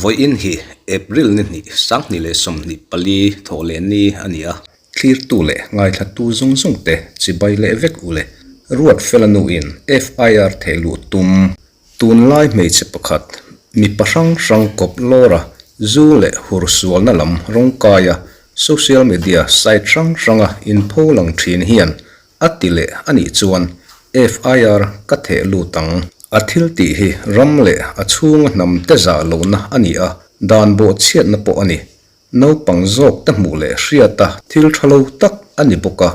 Vawiin hi April ni hnih sanghnih leh 24 thawh leh ni a ni a. Thlirtu leh ngaithlattu zawng zawng te chibai leh vek u le. Ruatfela nuin FIR theh luh tum. Tunlai hmeichhe pakhat mipa hrang hrang kawp lawra zu leh hur sualna lam rawngkaia social media site hrang hranga inpho lang thin hian a ti leh a nih chuan FIR ka theh lut ang. A thil tih hi ram leh a chhunga hnam te zah lohna a ni a, dan bawhchhiatna pawh a ni. Naupang zawk te hmuh leh hriata thil tha lo tak a ni bawk a,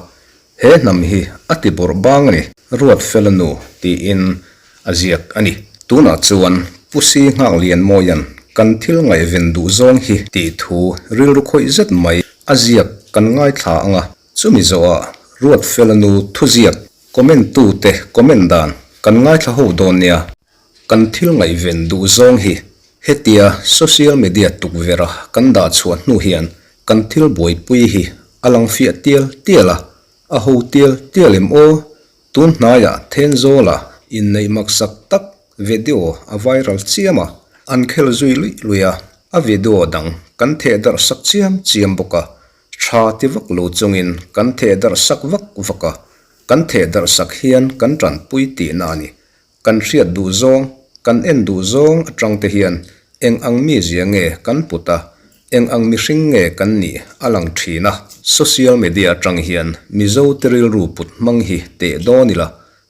he hnam hi a ti bawrh bang a ni, Ruatfela nu tiin a ziak a ni. Tunah chuan Pu Si Nghaklianmawia'n kan thil ngaihven duh zawng hi tih thu rilru khawih zet mai a ziak kan ngaithla ang a, chumi zawhah Ruatfela nu thuziak comment tute comment dan kan ngaithla ho dawn nia. Kan thil ngaihven duh zawng hi hetia social media tukverha kan dah chhuah hnu hian kan thil buaipui hi a lang fiah tial tial a, a ho tial tial em aw? Tun hnaiah Thenzawla inneih maksak tak video a viral chiam a, an khel zui luih luih a, a video dang kan theh darh sak chiam chiam bawk a, tha ti vak lo chungin kan theh darh sak vak vak a, kan theh darh sak hian kan tanpui tihna a ni. Kan hriat duh zawng, kan en duh zawng atang te hian eng ang mizia nge kan put a, eng ang mihring nge kan nih a lang thin a. Social media atang hian Mizo te rilru put hmang hi teh dawn ila,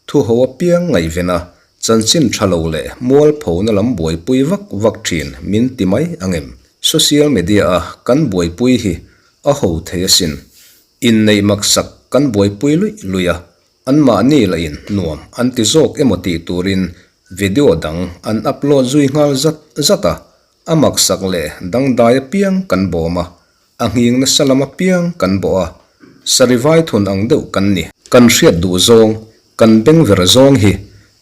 thu ho apiang ngaihven a, chanchin tha lo leh mualphona lam buaipui vak vak thin min ti mai ang em? Social media a kan buaipui hi a ho thei asin. Inneih maksak kan buaipui luih luih a, Anmahni lahin nuam an ti zawk emaw tih turin video dang an upload zui nghal zat zat a, a maksak leh dangdai apiang kan bawm a, a nghing nasa lam apiang kan bawh a, sarivai thun ang deuh kan ni. Kan hriat duh zawng, kan beng ver zawng hi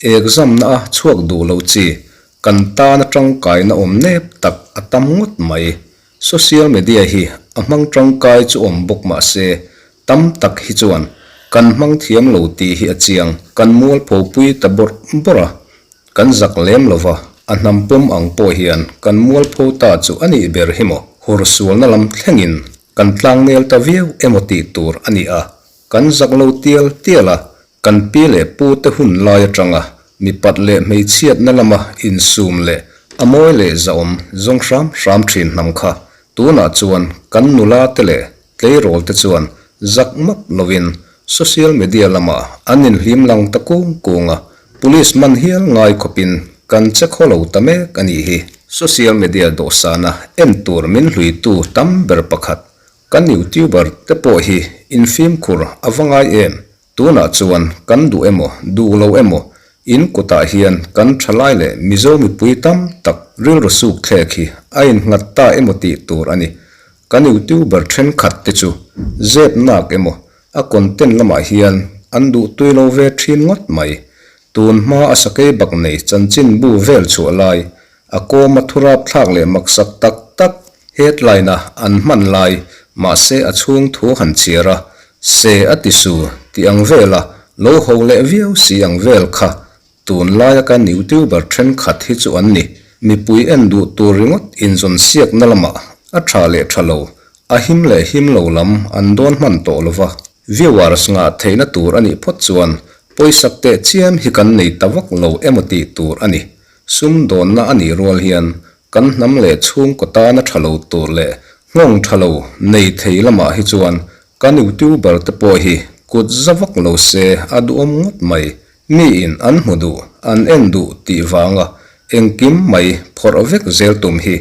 exam na a chhuak duh lo chi, kan tana tangkaina awm nep tak a tam ngawt mai. Social media hi a hmang tangkai chu awm bawk mah se, Tam tak hi chuan kan hmang thiam lo tih hi a chiang. Kan mualpho pui ta bawrh bawrh a, kan zak lem lo va, a hnam pawm ang pawh hian kan mualpho ta chu a nih ber hi maw? Hur sualna lam thlengin kan tlangnel ta viau emaw tih tur a ni a, kan zak lo tial tial a, kan pi leh pu te hun lai atanga mipat leh hmeichhiatna lama insum leh a mawi leh zahawm zawng hram hram thin hnam kha tunah chuan kan nula te leh Tleirawl te chuan zak map lovin social media lamah an inhlim lang ta kung kung a, police man hial ngai khawpin kan che khaw lo ta mek a nih hi. Social media dawhsana en tur min hluitu tam ber pakhat kan youtuber te pawh hi infimkhur a va ngai em? Tunah chuan kan duh emaw duh lo emaw in kutah hian kan thalai leh Mizo mipui tam tak rilru suk thlek hi a innghat ta emaw tih tur a ni. Kan youtuber thenkhat te chu zep nak emaw a content lamah hian an duh tui lo ve thin ngawt mai. Tun hma a sakei bak nei chanchin bu vel chhuah lai a kawma thurap thlak leh maksak tak tak headline a an hman lai mahse a chhung thu han chhiar a se a ti su tih ang vela lo ho leh viau si ang vel kha Tunlaia kan youtuber thenkhat hi chu an ni. Mipui en duh tur ringawt inzawn siakna lamah a tha leh tha lo, a him leh him lo lam an dawn hman tawh lo va. Viewers ngah theihna tur a nih phawt chuan pawisak teh chiam hi kan nei ta vak lo emaw tih tur a ni. Sumdawnna a nih rual hian kan hnam leh chhungkaw tana tha lo tur leh nghawng tha lo nei thei lamah hi chuan kan youtuber te pawh hi kut za vak lo se a duhawm ngawt mai. Mi in an hmu duh, an en duh tih vanga engkim mai phawrh vek zel tum hi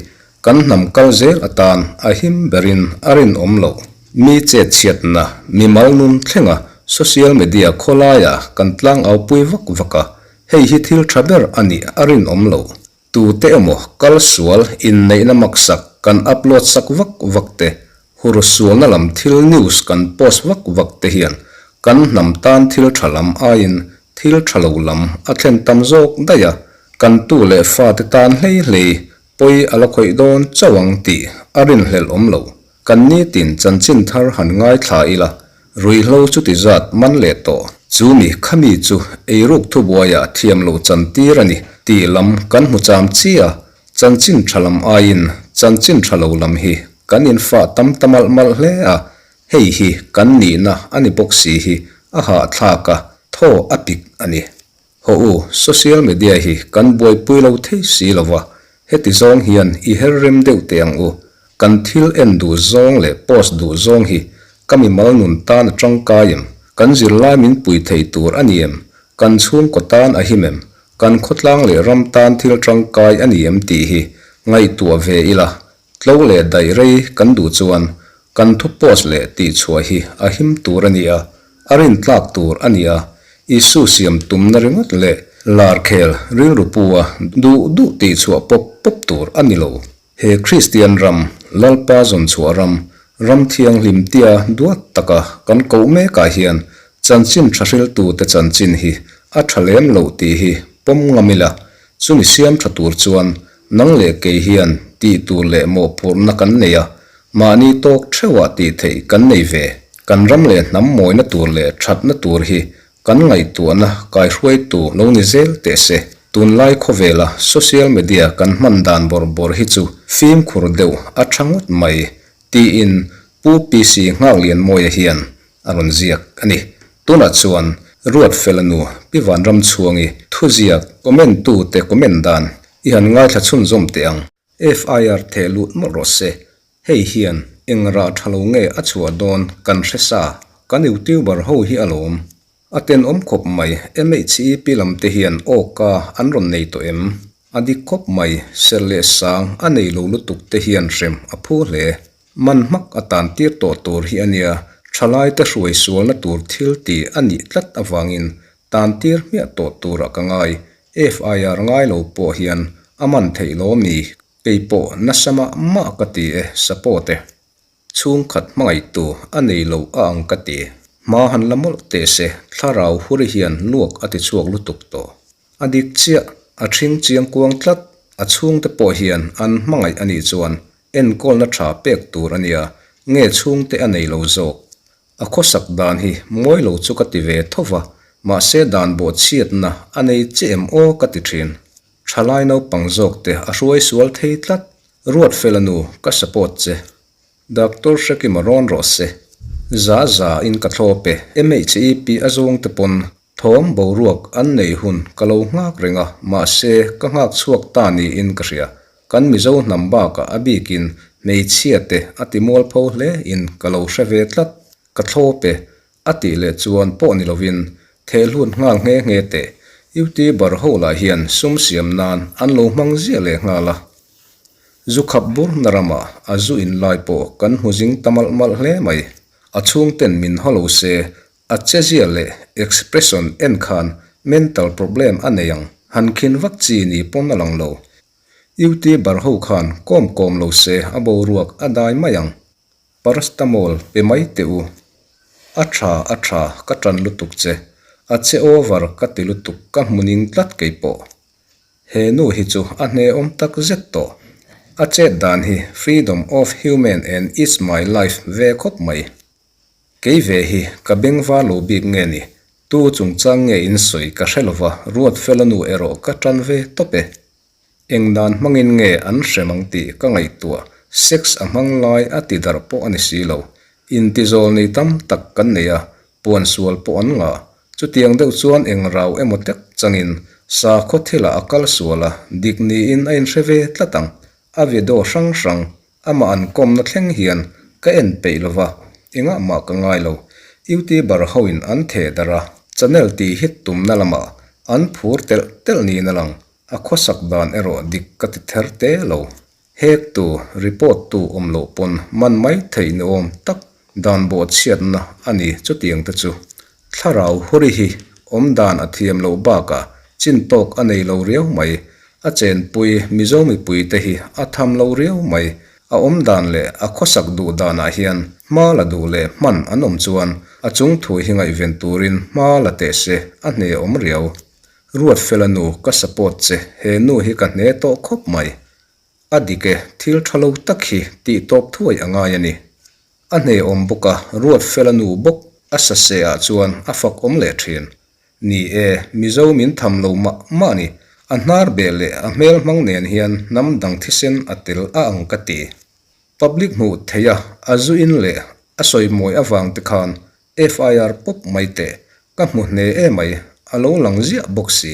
kan hnam kal zel atan a him berin a rinawm loh. Mi chetchhiatna, mi mal nun thlenga social media khawlaia kan tlangau pui vak vak a, hei hi thil tha ber a nih a rinawm loh. Tute emaw kal sual inneihna maksak kan upload sak vak vak te, hur sualna lam thil news kan post vak vak te hian kan hnam tan thil tha lam aiin thil tha lo lam a thlen tam zawk daih a, kan tu leh fate tan hlei hlei pawi a la khawih dawn chauh ang tih a rinhlelh awm lo. Kan nitin chanchin thar han ngaithla ila, ruihhlo chuti zat man leh tawh. Chu mi khami chu eiruk thubuaiah thiam loh chantir a ni tih lam kan hmu cham chi a, chanchin tha lam aiin chanchin tha lo lam hi kan infah tam ta malh malh hle a, hei hi kan nihna a ni bawk si hi a hahthlak a, thaw a pik a ni. Haw u, social media hi kan buaipui lo thei si lo va, heti zawng hian i her rem deuh teh ang u. Kan thil en duh zawng leh post duh zawng hi ka mimal nun tan a tangkai em? Kan zirlai min pui thei tur a ni em? Kan chhungkaw tan a him em? Kan khawtlang leh ram tan thil tangkai a ni em tih hi ngaihtuah ve ila, tlo leh daih rei kan duh chuan kan thu post leh tihchhuah hi a him tur a ni a, A rintlak tur a nia, Isu siam tumna ringawt leh lar khel rilru pu a duh duh tihchhuah pawp pawp tur a ni lo. He Kristian ram, Lalpa zawnchhuah ram, ram thianghlim tia duat taka kan koh mekah hian chanchin tha hriltute chanchin hi a tha lem loh tih hi pawm ngam ila, chumi siam tha tur chuan nang leh kei hian tih tur leh mawhphurhna kan nei a, Mahni tawk theuhah tih theih kan nei ve. Kan ram leh hnam mawina tur leh thatna tur hi kan ngaihtuahna kaihruaitu lo ni zel teh se. Tunlai khawvela social media kan hman dan bawrh bawrh hi chu fimkhur deuh a tha ngawt mai, tiin Pu PC Nghaklianmawia hian a rawn ziak a ni. Tunah chuan Ruatfela nu Pi Vanramchhuangi thuziak comment tute comment dan i han ngaithla chhunzawm teh ang. FIR theh lut mawlh rawh se. Hei hian eng rah tha lo nge a chhuah dawn kan hre sa, kan youtuber ho hi alawm. A tenawm khawp mai, MHEP lam te hian awka an rawn nei tawh em? A dik khawp mai, serh leh sang a nei lo lutuk te hian hrem a phu hle. Man hmak a tan tir tawh tur hi a nia, thalai te hruai sualna tur thil ti a nih tlat avangin tan tir hmiah tawh turah ka ngai. FIR ngai lo pawh hian a man theih lo mi? Kei pawh nasa mah mah ka ti e, support e. Chhungkhat hmangaihtu a nei lo a ang ka ti. Hma han la mawlh teh se, thlarau huri hian luak a ti chhuak lutuk tawh. A dik chiah, a ṭhing chiang kuang tlat, a chhungte pawh hian an hmangaih a nih chuan enkawlna ṭha pek tur a nia, nge chhungte a nei lo zawk? A khawsak dan hi mawi lo chu ka ti ve tho va, mahse dan bawhchhiatna a nei che em aw ka ti thin. Thalai naupang zawk te a hruai sual thei tlat. Ruatfela nu, ka support che. Doctor Hrekima rawn rawh se. Za za in ka thlawp e. MHEP a zawng te pawn thawm boruak an neih hun ka lo nghak reng a, mahse ka nghak chhuak ta niin ka hria. Kan Mizo hnam bakah a bikin hmeichhia te a ti mualpho hle in ka lo hre ve tlat. Ka thlawp e, a tih leh chuan pawh ni lovin thehlut nghal nghe nghe teh. Youtuber ho lah hian sum siam nan an lo hmang ziah leh nghal a. Zu khap bur na ramah a zu in lai pawh kan hmu zing ta malh malh hle mai. A chhungten min haw lo se A chezia leh expression en khan mental problem a nei ang, han khin vak chi ni pawn a lang lo. Youtuber ho khan kawm kawm lo se a boruak a dai mai ang. Paracetamol pe mai teh u. A tha a tha ka tan lutuk che. A che over ka ti lutuk ka hmu ning tlat kei pawh. He nu hi chu a hnehawm tak zet tawh. A chet dan hi freedom of human and it's my life ve khawp mai. Kei ve hi ka bengva lo bik nge ni? Tu chungchang nge in sawi ka hre lova, Ruatfela nu erawh ka tan ve tawp e. Eng dan hmangin nge an hrem ang tih ka ngaihtuah, sex a hmang lai a ti darh pawh a ni si lo. Intizawl nei tam tak kan nei a, puan sual pawh an ngah. Chutiang deuh chuan eng rau emaw tek changin sakhaw thilah a kal sual a, dik niin a inhre ve tlat ang. A video hrang hrang Amah an kawmna thleng hian ka en peih lo va, engah mah ka ngai lo. Youtuber hoin an theh darh a, channel tih hit tumna lamah an phur telh telh niin a lang. A khawsak dan erawh dik ka ti ther te lo. Hektu, report tu awm loh pawn man mai theih ni awm tak dan bawhchhiatna a ni chutiang te chu. Thlarau huri hi awm dan a thiam loh bakah chin tawk a nei lo riau mai. A chenpui Mizo mipuite hi a tham lo riau mai. A awm dan leh a khawsak duh danah hian hma la duh leh hman an awm chuan a chung thu hi ngaihven turin hma la teh se a hne awm riau. Ruatfela nu ka support che he nu hi ka hne tawh khawp mai. A dik e, thil tha lo tak hi tih tawp thuai a ngai a ni. A hne awm bawk a, Ruatfela nu bawk. A saseh ah chuan a fak awm leh thin. Ni e, Mizo min tham lo mah mah ni. A hnar beh leh a hmel hmang nen hian hnam dang thisen a tel a ang ka ti. Public hmuh theih a a zu in leh a sawi mawi avang te khan FIR pawp mai teh. Ka hmu hne emai, a lo lang ziah bawk si.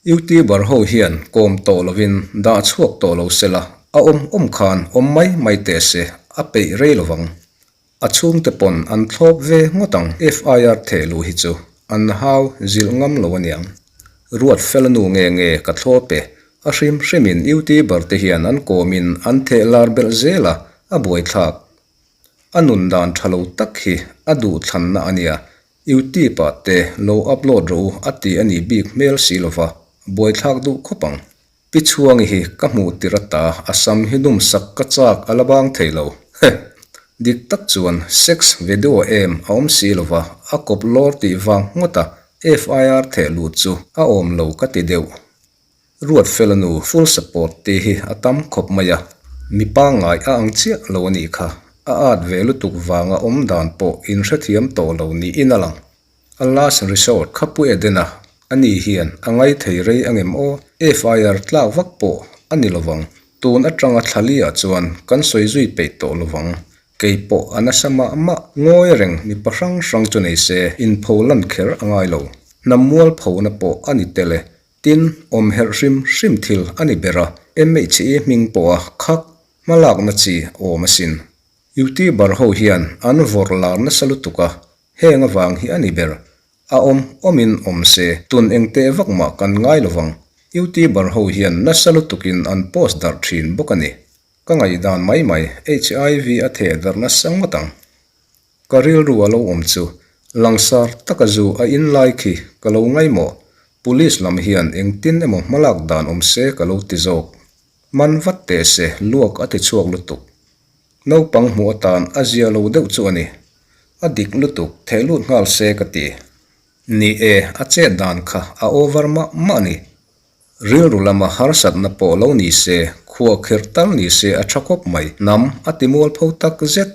Youtuber ho hian kawm tawh lovin dah chhuak tawh lo sela, a awm awm khan awm mai mai teh se, a peih rei lovang. A chhungte pawn an thlawp ve ngawt ang. FIR theh luh hi chu an hau zilh ngam lo aniang. Ruat fel nu nge nge ka thlawp e. A hrim hrimin youtuber te hian an kawmin an theh lar belh zel a, a buaithlak. A nun dan tha lo tak hi a duhthlanna ania, Youtube ah te lo upload rawh u a ti a nih bik hmel si lova, buaithlak duh khawp ang. Pi Chhuangi hi ka hmuh tirh ata a sam hi dum sak ka chak a la bang thei lo. Heh. Dik tak chuan sex video em a awm si lova a kawp lawr tih vang ngawt a FIR theh lut chu a awm lo ka ti deuh. Ruatfela nu full support tih hi a tam khawp mai a, mi pangngai a ang chiah lo a nih kha, a at ve lutuk vanga awm dan pawh in hrethiam tawh lo niin a lang. A last resort kha Pu Edena a ni hian a ngai thei rei angem aw, FIR tlak vak pawh a ni lovang, tun atanga thlali ah chuan kan sawi zui peih tawh lovang, kei pawh a nasa mah mah ngawi reng mipa hrang hrang chu nei se inpho lan kher a ngai lo, hnam mualphona pawh a ni tel e, Tin, awm herh hrim hrim thil a ni ber a, MHA hming pawha khak hmalakna chi awm asin. Youtuber ho hian an vawrh lar nasa lutuk a, heng avang hi a ni ber. A awm awmin awm se, tun engteh vak mah kan ngai lovang. Youtuber ho hian nasa lutukin an post darh thin bawk a ni. Ka ngaihdan mai mai, HIV a theh darh nasa ngawt ang. Ka rilru a lo awm chu langsar taka zu a in lai khi ka lo ngaimawh, Police lam hian engtin emaw hmalak dan awm se ka lo ti zawk. Man vat teh se luak a ti chhuak lutuk. Naupang hmuh atan a zia lo deuh chu a ni. A dik lutuk theh lut nghal se ka ti. Ni e, a chet dan kha a over mah mah a ni. Rilru lama harsatna pawh lo ni se, khuahkherh tal ni se a tha khawp mai. Hnam a ti mualpho tak zet.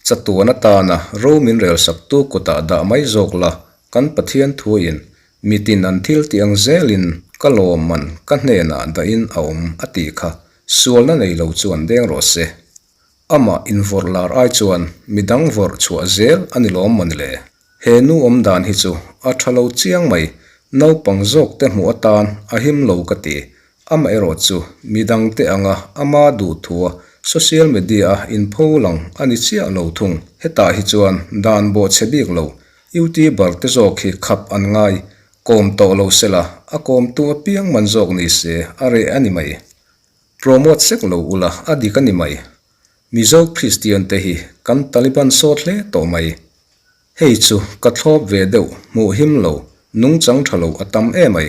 Chatuan atana ro min relsaktu kutah dah mai zawk la, kan Pathian thuin mitin an thil tih ang zelin ka lawmman ka hnenah dahin a awm a tih kha sualna nei lo chuan deng rawh se. Amah invawrh lar ai chuan midang vawrh chhuah zel a ni lawm mawni le? He nu awm dan hi chu a tha lo chiang mai, naupang zawk te hmuh atan a him lo ka ti. Amaherawh chu midang te anga ama duhthua social media a inpho lang a ni chiah lo thung. Hetah hi chuan dan bawhchhe bik lo YouTuber te zawk hi khap an ngai, kawm tawh lo sela a kawmtu apiang man zawk ni se a reh a ni mai. Promote sek lo ula a dik a ni mai. Mizo Kristian te hi kan Taliban sawt hle tawh mai. Hei chu ka thlawp ve deuh hmuh him lo, nungchang tha lo a tam emai.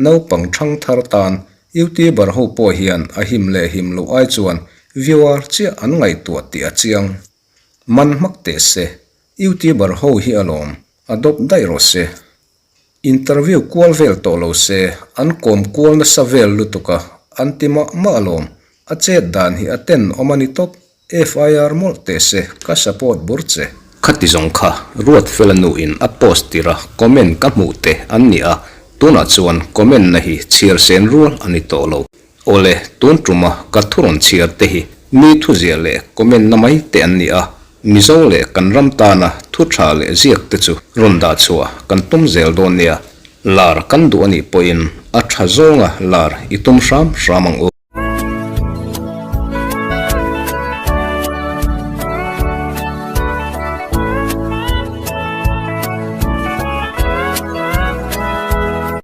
Naupang thang thar tan YouTuber ho pawh hian a him leh him loh ai chuan viewer chiah an ngaihtuah tih a chiang. Man hmak teh se, YouTuber ho hi alawm, adopt daih rawh se. Interview kual vel tawh lo se, an kawm kual nasa vel lutuk a, an ti mah mah alawm. A chet dan hi a ten awm a ni tawp. FIR mawlh teh se, ka support bur che. Khati zawng kha Ruatfela nu in a post tir a comment ka hmuh te an ni a, tunah chuan comment na hi chhiar sen rual a ni tawh lo. Awle, tun tuma ka thu rawn chhiar te hi mi thuziah leh comment na mai te an ni a, Mizo leh kan ram tana thu tha leh ziak te chu rawn dah chhuah kan tum zel dawn nia, lar kan duh a nih pawhin a tha zawnga lar i tum hram hram ang u.